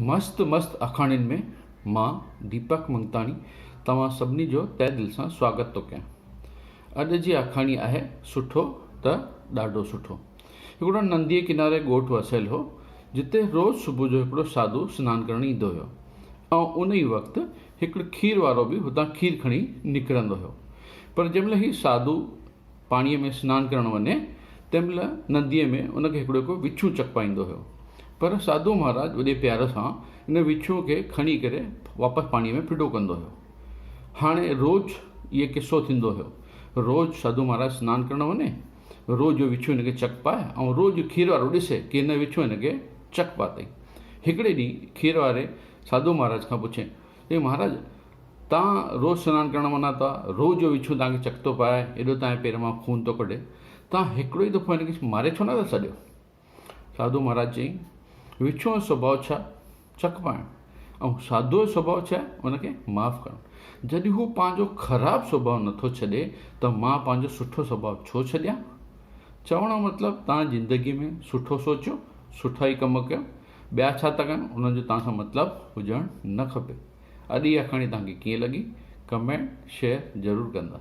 مست مست آکاڻين ۾ مان ديپڪ منگتاڻي توهان سڀني جو تهه دل سان سواگت ٿو ڪيان. اڄ جي آکاڻي آهي سٺو ته ڏاڍو سٺو. هڪڙو نديء ڪناري ڳوٺ وسيل هو، جتي روز صبح جو هڪڙو ساڌو سنان ڪرڻ ايندو هيو ۽ ان ئي وقت هڪڙ کير وارو به هتان کير کڻي نڪرندو هيو. پر جنهن مهل هي ساڌو پاڻيء ۾ سنان ڪرڻ وڃي، تنهن مهل نديء ۾ ان کي هڪڙو هڪ وڇون چڪ پائيندو هيو. پر ساڌو مهاراج وڏي پيار سان ان وڇونء کي کڻي ڪري واپس پاڻيء ۾ ڦٽو ڪندو هيو. هاڻي روز اهي قصو ٿيندو هيو. روز ساڌو مهاراج سنان ڪرڻ وڃي، روز اهو وڇون هن کي چڪ پائي ۽ روز کير وارو ڏسي ڪي هن وڇون هن کي چڪ پاتئي. هڪڙي ڏينهن کير واري ساڌو مهاراج کان پڇيائين، چيائين مهاراج! تان روز سنان ڪرڻ وڃان ٿا، روز جو وڇون تان کي چڪ ٿو پائي، ايڏو تان جي پير مان خون ٿو ڪڍي، تان هڪڙو ئي دفعو هن کي ماري ڇو نه ٿا ڇڏيو؟ ساڌو مهاراج چيائين، وڇونء جو سڀاء ڇا؟ چڪ پائڻ. ۽ ساڌوء جو سڀاء ڇا؟ ان کي معاف ڪرڻ. جڏهن هو پنهنجو خراب سڀاء نه ٿو ڇڏي ته مان پنهنجو سٺو سڀاء ڇو ڇڏيان؟ چوڻ جو مطلب تان زندگيء ۾ سٺو سوچيو، سٺا ئي ڪم ڪيو، ٻيا ڇا ٿا ڪن انهن جو توهان سان مطلب هجڻ نه کپي. اڄ اها ڪھاڻي توهان کي ڪيئن لڳي ڪمينٽ شيئر ضرور ڪندا.